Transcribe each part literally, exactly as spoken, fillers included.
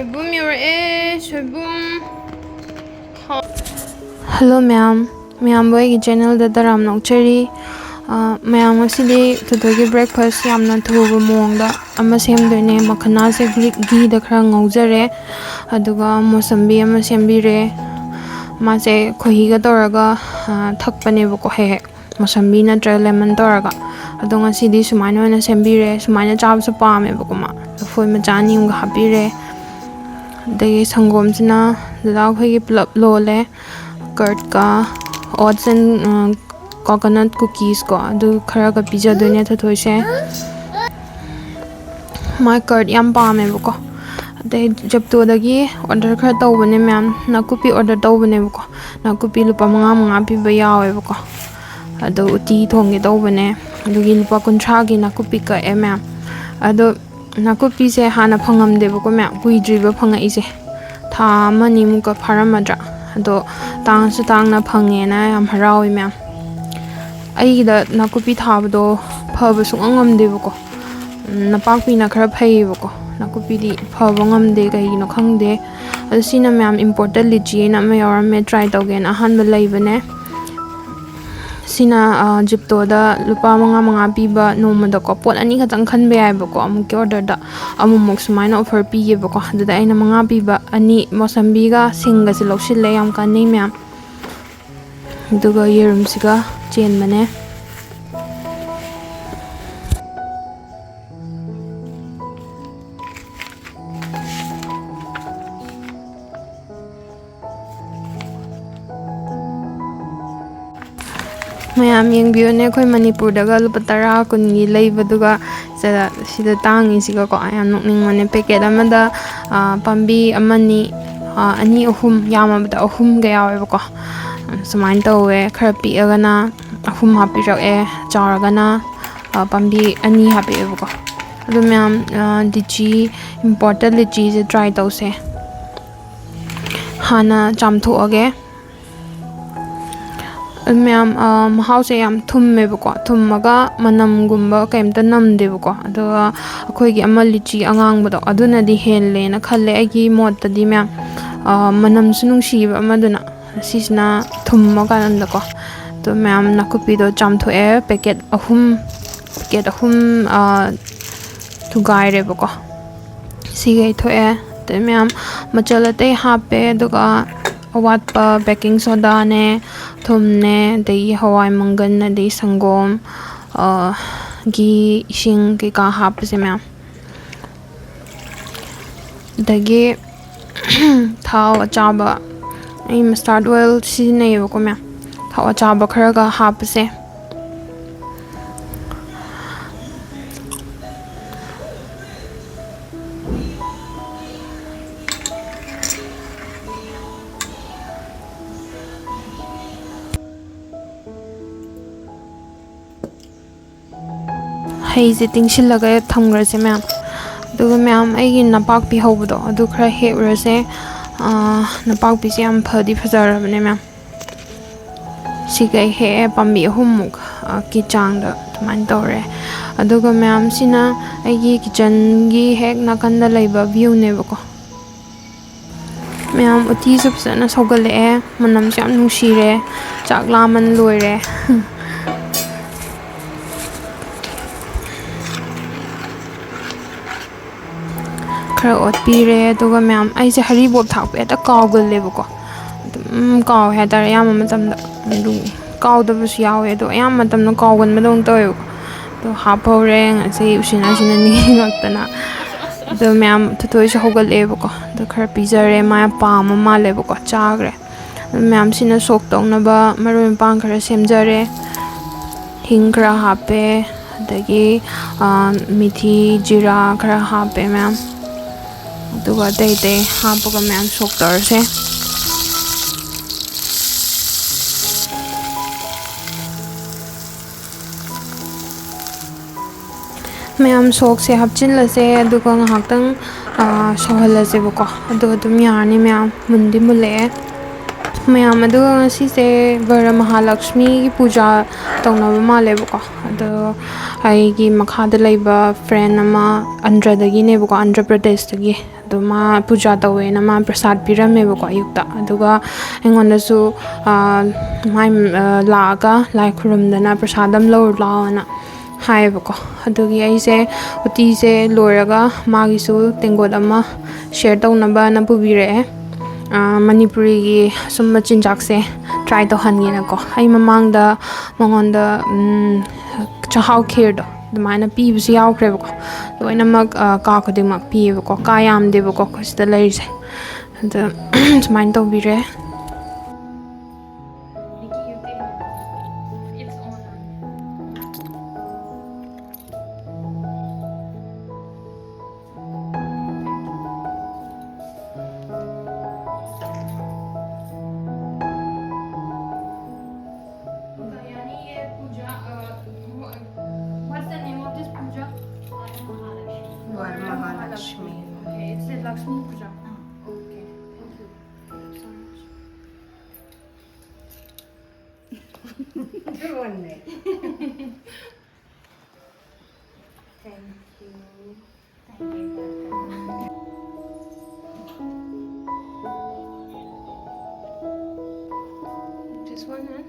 ꯁꯣꯏꯕꯨꯝ ꯌꯧꯔꯛꯑꯦ, ꯁꯣꯏꯕꯨꯝ꯫ ꯍꯜꯂꯣ ꯃꯌꯥꯝ, ꯃꯌꯥꯝꯕꯨ ꯑꯩꯒꯤ ꯆꯦꯅꯦꯜꯗ ꯇꯔꯥꯝꯅ ꯑꯣꯛꯆꯔꯤ꯫ ꯑ, ꯃꯌꯥꯝ, ꯉꯁꯤꯗꯤ ꯊꯣꯏꯊꯣꯏꯒꯤ ꯕ꯭ꯔꯦꯛꯐꯥꯁ ꯌꯥꯝꯅ ꯊꯨꯕ ꯃꯑꯣꯡꯗ ꯑꯃ ꯁꯦꯝꯗꯣꯏꯅꯦ꯫ ꯃꯈꯅꯥꯁꯦ ꯘꯤ-, ꯘꯤꯗ ꯈꯔ ꯉꯧꯖꯔꯦ, ꯑꯗꯨꯒ ꯃꯣꯁꯝꯕꯤ ꯑꯃ ꯁꯦꯝꯕꯤꯔꯦ꯫ ꯃꯥꯁꯦ ꯈꯣꯏꯍꯤꯒ ꯇꯧꯔꯒ, ꯑ, ꯊꯛꯄꯅꯦꯕꯀꯣ, ꯍꯦꯛ ꯍꯦꯛ ꯃꯣꯁꯝꯕꯤ ꯅꯠꯇ꯭ꯔꯒ ꯂꯦꯃꯟ ꯇꯧꯔꯒ꯫ ꯑꯗꯣ ꯉꯁꯤꯗꯤ ꯁꯨꯃꯥꯏꯅ ꯑꯣꯏꯅ ꯁꯦꯝꯕꯤꯔꯦ꯫ ꯁꯨꯃꯥꯏꯅ ꯆꯥꯕꯁꯨ ꯄꯥꯝꯃꯦꯕꯀꯣ ꯃꯥ꯫ ꯂꯐꯣꯏ ꯃꯆꯥ ꯑꯅꯤ ꯑꯃꯒ ꯍꯥꯞꯄꯤꯔꯦ꯫ ꯑꯗꯒꯤ ꯁꯪꯒꯣꯝꯁꯤꯅ ꯗꯗꯥ ꯑꯩꯈꯣꯏꯒꯤ ꯄꯨꯂꯞ ꯂꯣꯜꯂꯦ꯫ ꯀꯔꯠꯀ oats and, ꯑ, coconut cookies ꯀꯣ, ꯑꯗꯨ ꯈꯔꯒ ꯄꯤꯖꯗꯣꯏꯅꯦ ꯊꯣꯏꯊꯣꯏꯁꯦ꯫ ꯃꯥ ꯀꯔꯠ ꯌꯥꯝ ꯄꯥꯝꯃꯦꯕꯀꯣ꯫ ꯑꯗꯩ ꯖꯦꯞꯇꯣꯗꯒꯤ ꯑꯣꯔꯗꯔ ꯈꯔ ꯇꯧꯕꯅꯦ ꯃꯌꯥꯝ, ꯅꯥꯀꯨꯞꯄꯤ ꯑꯣꯔꯗꯔ ꯇꯧꯕꯅꯦꯕꯀꯣ꯫ ꯅꯥꯀꯨꯞꯄꯤ ꯂꯨꯄꯥ ꯃꯉꯥ ꯃꯉꯥ ꯄꯤꯕ ꯌꯥꯎꯋꯦꯕꯀꯣ꯫ ꯑꯗꯣ ꯎꯇꯤ ꯊꯣꯡꯒꯦ ꯇꯧꯕꯅꯦ꯫ ꯑꯗꯨꯒꯤ ꯂꯨꯄꯥ ꯀꯨꯟꯊ꯭ꯔꯥꯒꯤ ꯅꯥꯀꯨꯞꯄꯤ ꯀꯛꯑꯦ ꯃꯌꯥꯝ꯫ ꯑꯗꯣ ꯅꯥꯀꯨꯞꯄꯤꯁꯦ ꯍꯥꯟꯅ ꯐꯪꯉꯝꯗꯦꯕꯀꯣ ꯃꯌꯥꯝ, ꯀꯨꯏꯗ꯭ꯔꯤꯕ ꯐꯪꯉꯛꯏꯁꯦ꯫ ꯊꯥ ꯑꯃꯅꯤꯃꯨꯛꯀ ꯐꯥꯔꯝꯃꯗ꯭ꯔꯥ꯫ ꯑꯗꯣ ꯇꯥꯡꯁꯨ ꯇꯥꯡꯅ ꯐꯪꯉꯦꯅ ꯌꯥꯝ ꯍꯔꯥꯎꯋꯦ ꯃꯌꯥꯝ꯫ ꯑꯩꯒꯤꯗ ꯅꯥꯀꯨꯞꯄꯤ ꯊꯥꯕꯗꯣ ꯐꯕ ꯁꯨꯡꯉꯝ ꯉꯝꯗꯦꯕꯀꯣ꯫ ꯎꯝ, ꯅꯄꯥꯛꯄꯤꯅ ꯈꯔ ꯐꯩꯌꯦꯕꯀꯣ꯫ ꯅꯥꯀꯨꯞꯄꯤꯗꯤ ꯐꯕ ꯉꯝꯗꯦ, ꯀꯩꯒꯤꯅꯣ ꯈꯪꯗꯦ꯫ ꯑꯗꯣ ꯁꯤꯅ ꯃꯌꯥꯝ imported lychee ꯍꯥꯏꯅ ꯑꯃ ꯌꯥꯎꯔꯝꯃꯦ, try ꯇꯧꯒꯦꯅ ꯑꯍꯥꯟꯕ ꯂꯩꯕꯅꯦ꯫ ꯁꯤꯅ, ꯑ, ꯖꯤꯞꯇꯣꯗ ꯂꯨꯄꯥ ꯃꯉꯥ ꯃꯉꯥ ꯄꯤꯕ ꯅꯣꯡꯃꯗꯀꯣ ꯄꯣꯠ ꯑꯅꯤ ꯈꯛꯇꯪ ꯈꯟꯕ ꯌꯥꯏꯕꯀꯣ, ꯑꯃꯨꯛꯀꯤ ꯑꯣꯔꯗꯔꯗ ꯑꯃꯨꯛꯃꯨꯛ ꯁꯨꯃꯥꯏꯅ ꯑꯣꯐꯔ ꯄꯤꯌꯦꯕꯀꯣ꯫ ꯑꯗꯨꯗ ꯑꯩꯅ ꯃꯉꯥ ꯄꯤꯕ ꯑꯅꯤ, ꯃꯣꯁꯝꯕꯤꯒ ꯁꯤꯡꯒꯁꯦ ꯂꯧꯁꯤꯜꯂꯦ, ꯌꯥꯝ ꯀꯥꯟꯅꯩ ꯃꯌꯥꯝ꯫ ꯑꯗꯨꯒ ꯌꯦꯔꯨꯝꯁꯤꯒ ꯆꯦꯟꯕꯅꯦ꯫ ꯃꯌꯥꯝ ꯌꯦꯡꯕꯤꯌꯨꯅꯦ, ꯑꯩꯈꯣꯏ ꯃꯅꯤꯄꯨꯔꯗꯒ ꯂꯨꯄꯥ ꯇꯔꯥ ꯀꯨꯟꯒꯤ ꯂꯩꯕꯗꯨꯒ ꯁꯤꯗ, ꯁꯤꯗ ꯇꯥꯡꯉꯤꯁꯤꯒꯀꯣ꯫ ꯌꯥꯝ ꯅꯣꯛꯅꯤꯡꯕꯅꯦ꯫ ꯄꯦꯀꯦꯠ ꯑꯃꯗ, ꯑ, ꯄꯥꯝꯕꯤ ꯑꯃꯅꯤ, ꯑ, ꯑꯅꯤ ꯑꯍꯨꯝ, ꯌꯥꯝꯃꯕꯗ ꯑꯍꯨꯝꯒ ꯌꯥꯎꯋꯦꯕꯀꯣ꯫ ꯁꯨꯃꯥꯏꯅ ꯇꯧꯋꯦ꯫ ꯈꯔ ꯄꯤꯛꯑꯒꯅ ꯑꯍꯨꯝ ꯍꯥꯞꯄꯤꯔꯛꯑꯦ, ꯆꯥꯎꯔꯒꯅ, ꯑ, ꯄꯥꯝꯕꯤ ꯑꯅꯤ ꯍꯥꯞꯄꯛꯑꯦꯕꯀꯣ꯫ ꯑꯗꯨ ꯃꯌꯥꯝ, ꯑ, ꯂꯤꯆꯤ, imported ꯂꯤꯆꯤꯁꯦ try ꯇꯧꯁꯦ꯫ ꯍꯥꯟꯅ ꯆꯥꯝꯊꯣꯛꯑꯒꯦ꯫ ꯑꯗꯨ ꯃꯌꯥꯝ, ꯑ, ꯃꯍꯥꯎꯁꯦ ꯌꯥꯝ ꯊꯨꯝꯃꯦꯕꯀꯣ, ꯊꯨꯝꯃꯒ ꯃꯅꯝꯒꯨꯝꯕ ꯀꯩꯝꯇ ꯅꯝꯗꯦꯕꯀꯣ꯫ ꯑꯗꯨꯒ ꯑꯩꯈꯣꯏꯒꯤ ꯑꯃ ꯂꯤꯆꯤ ꯑꯉꯥꯡꯕꯗꯣ, ꯑꯗꯨꯅꯗꯤ ꯍꯦꯜꯂꯦꯅ ꯈꯜꯂꯦ ꯑꯩꯒꯤ ꯃꯣꯠꯇꯗꯤ ꯃꯌꯥꯝ꯫ ꯑ, ꯃꯅꯝꯁꯨ ꯅꯨꯡꯁꯤꯕ ꯑꯃꯗꯨꯅ, ꯁꯤꯁꯤꯅ ꯊꯨꯝꯃꯀꯥꯟꯗꯀꯣ꯫ ꯑꯗꯣ ꯃꯌꯥꯝ, ꯅꯥꯀꯨꯞꯄꯤꯗꯣ ꯆꯥꯝꯊꯣꯛꯑꯦ, ꯄꯦꯀꯦꯠ ꯑꯍꯨꯝ, ꯄꯦꯀꯦꯠ ꯑꯍꯨꯝ, ꯑ, ꯊꯨꯒꯥꯏꯔꯦꯕꯀꯣ꯫ ꯁꯤꯈꯩ ꯊꯣꯛꯑꯦ꯫ ꯑꯗꯩ ꯃꯌꯥꯝ ꯃꯆꯜ ꯑꯇꯩ ꯍꯥꯞꯄꯦ, ꯑꯗꯨꯒ ꯑꯋꯥꯠꯄ ꯕꯦꯀꯤꯡ ꯁꯣꯗꯥꯅꯦ, ꯊꯨꯝꯅꯦ, ꯑꯗꯒꯤ ꯍꯋꯥꯏ ꯃꯪꯒꯟ, ꯑꯗꯩ ꯁꯪꯒꯣꯝ, ꯑ, ꯘꯤ, ꯏꯁꯤꯡ ꯀꯩꯀꯥ ꯍꯥꯞꯄꯁꯦ ꯃꯌꯥꯝ꯫ ꯑꯗꯒꯤ ꯊꯥꯎ ꯑꯆꯥꯕ, ꯑꯩ ꯃꯁꯇꯥꯔꯗ ꯑꯣꯏꯜ ꯁꯤꯖꯤꯟꯅꯩꯌꯦꯕꯀꯣ ꯃꯌꯥꯝ꯫ ꯊꯥꯎ ꯑꯆꯥꯕ ꯈꯔꯒ ꯍꯥꯞꯄꯁꯦ꯫ ꯍꯩꯁꯦ ꯇꯤꯡꯁꯤꯜꯂꯒ ꯊꯝꯈ꯭ꯔꯁꯦ ꯃꯌꯥꯝ꯫ ꯑꯗꯨꯒ ꯃꯌꯥꯝ, ꯑꯩꯒꯤ ꯅꯄꯥꯛꯄꯤ ꯍꯧꯕꯗꯣ ꯑꯗꯨ ꯈꯔ ꯍꯦꯛꯎꯔꯁꯦ꯫ ꯑꯥ, ꯅꯄꯥꯛꯄꯤꯁꯦ ꯌꯥꯝ ꯐꯗꯤ ꯐꯖꯔꯕꯅꯦ ꯃꯌꯥꯝ꯫ ꯁꯤꯒꯩ ꯍꯦꯛꯑꯦ, ꯄꯥꯝꯕꯤ ꯑꯍꯨꯝꯃꯨꯛ, ꯑ, ꯀꯤ ꯆꯥꯡꯗ ꯑꯗꯨꯃꯥꯏꯅ ꯇꯧꯔꯦ꯫ ꯑꯗꯨꯒ ꯃꯌꯥꯝꯁꯤꯅ ꯑꯩꯒꯤ ꯀꯤꯠꯆꯟꯒꯤ ꯍꯦꯛ ꯅꯥꯀꯟꯗ ꯂꯩꯕ ꯚ꯭ꯌꯨꯅꯦꯕꯀꯣ꯫ ꯃꯌꯥꯝ, ꯎꯇꯤꯁꯨ ꯐꯖꯅ ꯁꯧꯒꯠꯂꯛꯑꯦ, ꯃꯅꯝꯁꯨ ꯌꯥꯝ ꯅꯨꯡꯁꯤꯔꯦ, ꯆꯥꯛ ꯂꯥꯝꯃꯟ ꯂꯣꯏꯔꯦ꯫ ꯈꯔ ꯑꯣꯠꯄꯤꯔꯦ꯫ ꯑꯗꯨꯒ ꯃꯌꯥꯝ, ꯑꯩꯁꯦ ꯍꯔꯤꯕꯣꯞ ꯊꯥꯛꯄ ꯍꯦꯛꯇ ꯀꯥꯎꯒꯜꯂꯦꯕꯀꯣ, ꯑꯗꯨꯝ ꯀꯥꯎꯋꯦ ꯍꯥꯏꯇꯥꯔꯦ ꯑꯌꯥꯝꯕ ꯃꯇꯝꯗ꯫ ꯑꯗꯨ ꯀꯥꯎꯗꯕꯁꯨ ꯌꯥꯎꯋꯦ, ꯑꯗꯣ ꯑꯌꯥꯝꯕ ꯃꯇꯝꯗ ꯀꯥꯎꯒꯟꯕꯗꯧꯅ ꯇꯧꯋꯦꯕꯀꯣ꯫ ꯑꯗꯣ ꯍꯥꯞꯍꯧꯔꯦ꯫ ꯉꯁꯤ ꯎꯆꯤꯟ ꯅꯥꯆꯤꯟꯅ ꯅꯤꯡꯉꯛꯇꯅ꯫ ꯑꯗꯣ ꯃꯌꯥꯝ, ꯊꯣꯏꯊꯣꯏꯁꯨ ꯍꯧꯒꯠꯂꯛꯑꯦꯕꯀꯣ꯫ ꯑꯗꯣ ꯈꯔ ꯄꯤꯖꯔꯦ, ꯃꯥ ꯌꯥꯝ ꯄꯥꯝꯕ ꯃꯥꯜꯂꯦꯕꯀꯣ, ꯆꯥꯈ꯭ꯔꯦ꯫ ꯑꯗꯣ ꯃꯌꯥꯝꯁꯤꯅ ꯁꯣꯛ ꯇꯧꯅꯕ ꯃꯔꯣꯏ ꯃꯄꯥꯡ ꯈꯔ ꯁꯦꯝꯖꯔꯦ꯫ ꯍꯤꯡ ꯈꯔ ꯍꯥꯞꯄꯦ, ꯑꯗꯒꯤ, ꯑ, ꯃꯤꯊꯤ, ꯖꯤꯔꯥ ꯈꯔ ꯍꯥꯞꯄꯦ ꯃꯌꯥꯝ꯫ ꯑꯗꯨꯒ ꯑꯇꯩ ꯑꯇꯩ ꯍꯥꯞꯄꯒ ꯃꯌꯥꯝ ꯁꯣꯛ ꯇꯧꯔꯁꯦ꯫ ꯃꯌꯥꯝ, ꯁꯣꯛꯁꯦ ꯍꯥꯞꯆꯤꯜꯂꯁꯦ, ꯑꯗꯨꯒ ꯉꯥꯏꯍꯥꯛꯇꯪ, ꯑ, ꯁꯧꯍꯜꯂꯁꯦꯕꯀꯣ꯫ ꯑꯗꯨ ꯑꯗꯨꯝ ꯌꯥꯔꯅꯤ ꯃꯌꯥꯝ, ꯃꯨꯟꯗꯤ ꯃꯨꯜꯂꯛꯑꯦ꯫ ꯃꯌꯥꯝ ꯑꯗꯨꯒ ꯉꯁꯤꯁꯦ ꯕꯔ ꯃꯍꯥꯂꯛꯁꯃꯤꯒꯤ ꯄꯨꯖꯥ ꯇꯧꯅꯕ ꯃꯥꯜꯂꯦꯕꯀꯣ꯫ ꯑꯗꯣ ꯑꯩꯒꯤ ꯃꯈꯥꯗ ꯂꯩꯕ ꯐ꯭ꯔꯦꯟ ꯑꯃ ꯑꯟꯗ꯭ꯔꯗꯒꯤꯅꯦꯕꯀꯣ, ꯑꯟꯗ꯭ꯔ ꯄ꯭ꯔꯗꯦꯁꯇꯒꯤ꯫ ꯑꯗꯣ ꯃꯥ ꯄꯨꯖꯥ ꯇꯧꯋꯦꯅ ꯃꯥ ꯄ꯭ꯔꯁꯥꯗ ꯄꯤꯔꯝꯃꯦꯕꯀꯣ ꯑꯌꯨꯛꯇ꯫ ꯑꯗꯨꯒ ꯑꯩꯉꯣꯟꯗꯁꯨ, ꯑꯥ, ꯃꯥꯏ, ꯑꯥ, ꯂꯥꯛꯑꯒ ꯂꯥꯏ ꯈꯨꯔꯨꯝꯗꯅ ꯄ꯭ꯔꯁꯥꯗ ꯑꯃ ꯂꯧꯔꯨ ꯂꯥꯛꯑꯣꯅ ꯍꯥꯏꯌꯦꯕꯀꯣ꯫ ꯑꯗꯨꯒꯤ ꯑꯩꯁꯦ ꯎꯇꯤꯁꯦ ꯂꯣꯏꯔꯒ ꯃꯥꯒꯤꯁꯨ ꯇꯦꯡꯀꯣꯠ ꯑꯃ ꯁꯤꯌꯔ ꯇꯧꯅꯕꯅ ꯄꯨꯕꯤꯔꯛꯑꯦ꯫ ꯑꯥ, ꯃꯅꯤꯄꯨꯔꯤꯒꯤ ꯁꯨꯝꯕ ꯆꯤꯟꯖꯥꯛꯁꯦ ꯇ꯭ꯔꯥꯏ ꯇꯧꯍꯟꯒꯦꯅꯀꯣ꯫ ꯑꯩ ꯃꯃꯥꯡꯗ ꯃꯉꯣꯟꯗ, ꯎꯝ, ꯆꯥꯛꯍꯥꯎ ꯈꯤꯔꯗꯣ ꯑꯗꯨꯃꯥꯏꯅ ꯄꯤꯕꯁꯨ ꯌꯥꯎꯈ꯭ꯔꯦꯕꯀꯣ꯫ ꯂꯣꯏꯅꯃꯛ, ꯑꯥ, ꯀꯥ ꯈꯨꯗꯤꯡꯃꯛ ꯄꯤꯌꯦꯕꯀꯣ꯫ ꯀꯥ ꯌꯥꯝꯗꯦꯕꯀꯣ ꯑꯩꯈꯣꯏ ꯁꯤꯗ ꯂꯩꯔꯤꯁꯦ꯫ ꯑꯗ ꯁꯨꯃꯥꯏꯅ ꯇꯧꯕꯤꯔꯦ꯫ यानी ये पूजा, अ, what's the name of this Puja? Varamahalakshmi. Okay, it's a Lakshmi Puja. Okay, thank you। Thank you so much। One minute। Thank you। Thank you। This one, and,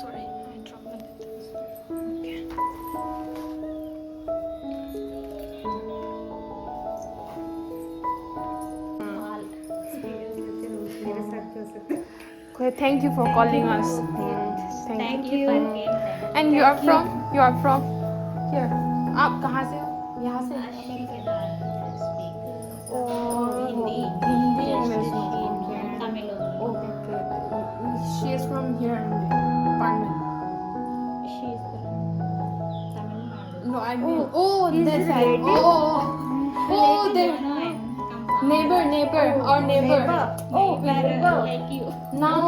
sorry, I dropped it। Okay। मेरे साथ हो सकता है। Okay, thank you for calling us। Thank you। And you are from? You are from? Here। आप कहाँ से हो? यहाँ से? Hindi, English. Okay। She is from here only, Panvel। No, I mean, oh, this side। Oh, oh, oh, the neighbor, neighbor, our neighbor। Oh, neighbor। Now,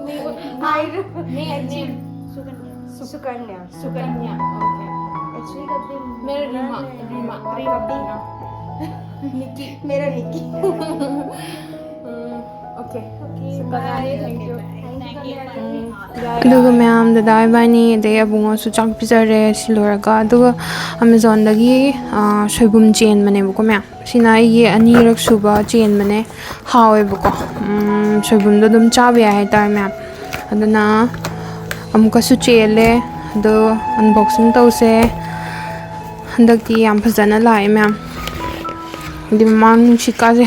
neighbor। Hi। Name, name। Sukanya. Sukanya. Okay। Actually, कभी मेरा रीमा। रीमा। रीमा। निक्की। मेरा Nikki. Okay। Okay। ꯑꯗꯨꯒ ꯃꯌꯥꯝ, ꯗꯗꯥ ꯏꯕꯥꯅꯤ ꯑꯗꯩ ꯑꯕꯨꯡꯉꯣꯁꯨ ꯆꯥꯛ ꯄꯤꯖꯔꯦ ꯁꯤ ꯂꯣꯏꯔꯒ꯫ ꯑꯗꯨꯒ ꯑꯦꯃꯥꯖꯣꯟꯗꯒꯤ, ꯑꯥ, ꯁꯣꯏꯕꯨꯝ ꯆꯦꯟꯕꯅꯦꯕꯀꯣ ꯃꯌꯥꯝ꯫ ꯁꯤꯅ ꯑꯩꯒꯤ ꯑꯅꯤꯔꯛ ꯁꯨꯕ ꯆꯦꯟꯕꯅꯦ꯫ ꯍꯥꯎꯋꯦꯕꯀꯣ꯫ ꯎꯝ, ꯁꯣꯏꯕꯨꯝꯗꯣ ꯑꯗꯨꯝ ꯆꯥꯕ ꯌꯥꯏ ꯍꯥꯏꯇꯥꯔꯦ ꯃꯌꯥꯝ꯫ ꯑꯗꯨꯅ ꯑꯃꯨꯛꯀꯁꯨ ꯆꯦꯜꯂꯦ꯫ ꯑꯗꯣ unboxing ꯇꯧꯁꯦ꯫ ꯍꯟꯗꯛꯇꯤ ꯌꯥꯝ ꯐꯖꯅ ꯂꯥꯛꯑꯦ ꯃꯌꯥꯝ꯫ ꯍꯥꯏꯗꯤ ꯃꯃꯥꯡ ꯅꯨꯡꯁꯤꯠꯀꯥꯁꯦ,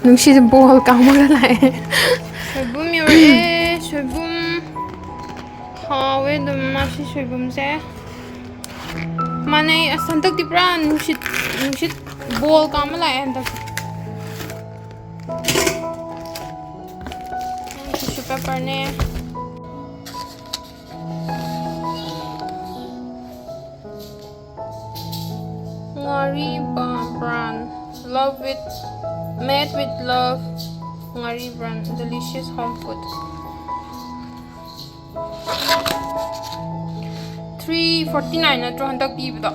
ꯅꯨꯡꯁꯤꯠꯁꯦ ꯕꯣꯜ ꯀꯥꯎꯃꯒ ꯂꯥꯛꯑꯦ꯫ ꯁꯣꯏꯕꯨꯝ ꯌꯧꯔꯛꯑꯦ, ꯁꯣꯏꯕꯨꯝ꯫ ꯍꯥꯎꯋꯦ ꯑꯗꯨꯝ ꯃꯁꯤ ꯁꯣꯏꯕꯨꯝꯁꯦ꯫ ꯃꯥꯟꯅꯩ꯫ ꯑꯁ, ꯍꯟꯗꯛꯇꯤ ꯄꯨꯔꯥ ꯅꯨꯡꯁꯤꯠ, ꯅꯨꯡꯁꯤꯠ ꯕꯣꯜ ꯀꯥꯎꯃ ꯂꯥꯛꯑꯦ ꯍꯟꯗꯛꯇꯤ꯫ Tissue paperꯅꯦ꯫ Ngari ba-, brand. Love with, made with love. Ngari brand. Delicious home food. Three forty nine ꯅꯠꯇ꯭ꯔꯣ ꯍꯟꯗꯛ ꯄꯤꯕꯗꯣ?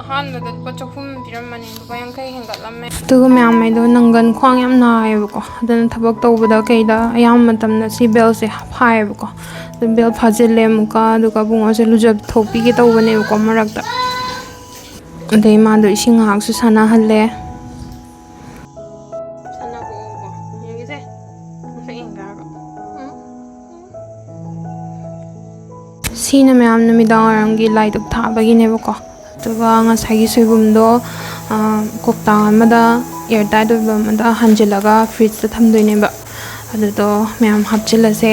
ꯑꯍꯥꯟꯕꯗ ꯂꯨꯄꯥ ꯆꯍꯨꯝ ꯄꯤꯔꯝꯕꯅꯦ, ꯂꯨꯄꯥ ꯌꯥꯡꯈꯩ ꯍꯦꯟꯒꯠꯂꯝꯃꯦ꯫ ꯑꯗꯨꯒ ꯃꯌꯥꯝ ꯑꯩꯗꯣ ꯅꯪꯒꯟ ꯈ꯭ꯋꯥꯡ ꯌꯥꯝ ꯅꯥꯏꯌꯦꯕꯀꯣ, ꯑꯗꯨꯅ ꯊꯕꯛ ꯇꯧꯕꯗ ꯀꯩꯗ ꯑꯌꯥꯝꯕ ꯃꯇꯝꯗ ꯁꯤ bellꯁꯦ ꯐꯥꯏꯌꯦꯕꯀꯣ꯫ ꯑꯗꯨ bell ꯐꯥꯖꯤꯜꯂꯦ ꯑꯃꯨꯛꯀ, ꯑꯗꯨꯒ ꯑꯕꯨꯡꯉꯣꯁꯦ ꯂꯨꯖꯊꯣꯛꯄꯤꯒꯦ ꯇꯧꯕꯅꯦꯕꯀꯣ ꯃꯔꯛꯇ꯫ ꯑꯗꯩ ꯃꯥꯗꯣ ꯏꯁꯤꯡ ꯉꯥꯏꯍꯥꯛꯁꯨ ꯁꯥꯟꯅꯍꯜꯂꯦ꯫ ꯁꯥꯟꯅꯕ ꯑꯣ, ꯌꯦꯡꯒꯦꯁꯦ꯫ ꯃꯁꯛ ꯌꯦꯡꯒꯦ ꯍꯥꯏꯔꯒ꯫ ꯎꯝ꯫ ꯁꯤꯅ ꯃꯌꯥꯝ ꯅꯨꯃꯤꯗꯥꯡ ꯋꯥꯏꯔꯝꯒꯤ ꯂꯥꯏ ꯙꯨꯛ ꯊꯥꯕꯒꯤꯅꯦꯕꯀꯣ꯫ ꯑꯗꯨꯒ ꯉꯁꯥꯏꯒꯤ ꯁꯣꯏꯕꯨꯝꯗꯣ, ꯑ, ꯀꯧꯇꯥ ꯑꯃꯗ, air tight ꯑꯣꯏꯕ ꯑꯃꯗ ꯍꯥꯟꯖꯤꯜꯂꯒ fridgeꯇ ꯊꯝꯗꯣꯏꯅꯦꯕ꯫ ꯑꯗꯨꯗꯣ ꯃꯌꯥꯝ ꯍꯥꯞꯆꯤꯜꯂꯁꯦ꯫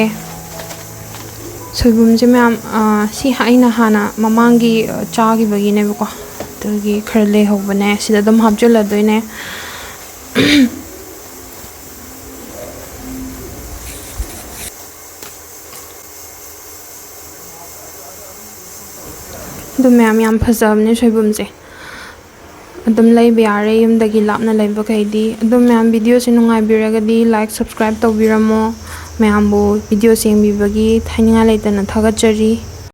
ꯁꯣꯏꯕꯨꯝꯁꯦ ꯃꯌꯥꯝ, ꯑ, ꯁꯤ ꯑꯩꯅ ꯍꯥꯟꯅ ꯃꯃꯥꯡꯒꯤ, ꯑ, ꯆꯥꯈꯤꯕꯒꯤꯅꯦꯕꯀꯣ꯫ ꯑꯗꯨꯒꯤ ꯈꯔ ꯂꯩꯍꯧꯕꯅꯦ꯫ ꯁꯤꯗ ꯑꯗꯨꯝ ꯍꯥꯞꯆꯤꯜꯂꯗꯣꯏꯅꯦ꯫ ꯑꯗꯨ ꯃꯌꯥꯝ, ꯌꯥꯝ ꯐꯖꯕꯅꯦ ꯁꯣꯏꯕꯨꯝꯁꯦ꯫ ꯑꯗꯨꯝ ꯂꯩꯕ ꯌꯥꯔꯦ ꯌꯨꯝꯗꯒꯤ ꯂꯥꯞꯅ ꯂꯩꯕꯈꯩꯗꯤ꯫ ꯑꯗꯨꯝ ꯃꯌꯥꯝ videoꯁꯦ ꯅꯨꯡꯉꯥꯏꯕꯤꯔꯒꯗꯤ like, subscribe ꯇꯧꯕꯤꯔꯝꯃꯣ꯫ ꯃꯌꯥꯝꯕꯨ videoꯁꯦ ꯌꯦꯡꯕꯤꯕꯒꯤ ꯊꯥꯏꯅꯤꯡꯉꯥꯏ ꯂꯩꯇꯅ ꯊꯥꯒꯠꯆꯔꯤ꯫